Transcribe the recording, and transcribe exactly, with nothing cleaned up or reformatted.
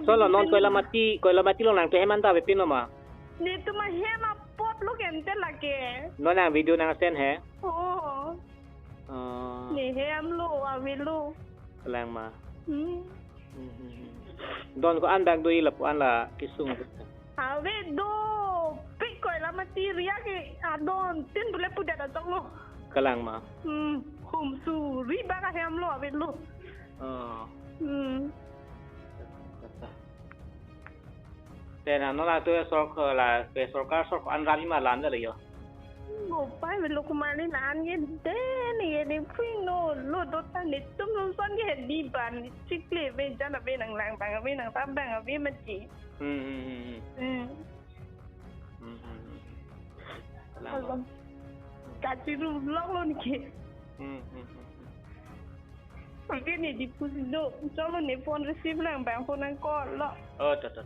Solo non Koilamati, Koilamati along nangtum hem anta avepin ma? Netum ahem apotlo ke ante lake. Non nang video nang send he? Oh. Oh. Ne hemlo, avelo. Kalang ma. Hmm. Hmm, hmm, hmm. Don ko-an bak do-i lapu-an la kesung. Ave dopik Koilamati area ke adon tin bule pudet atong lo. Kalang ma. Hmm. Hum suri bak ahemlo avelo. Oh. Hmm. Te na non latum sorkar la, ke sorkar sorkar an rali ma lan le yo. Bopai velo kumali lan ye den ye ne pui no lo dota netum lo son ye di ban chikle ve jan ave nanglang bang ave nangtap bang ave mati. Hmm, hmm, hmm, hmm. Hmm. Hmm, hmm, hmm. Kalang ma. Kachiru vlog lo niki. Hmm, hmm, hmm, hmm. Oke ne di pusi do. Cholo ne phone receive lang bang phone nang call lo. Oh, to, to.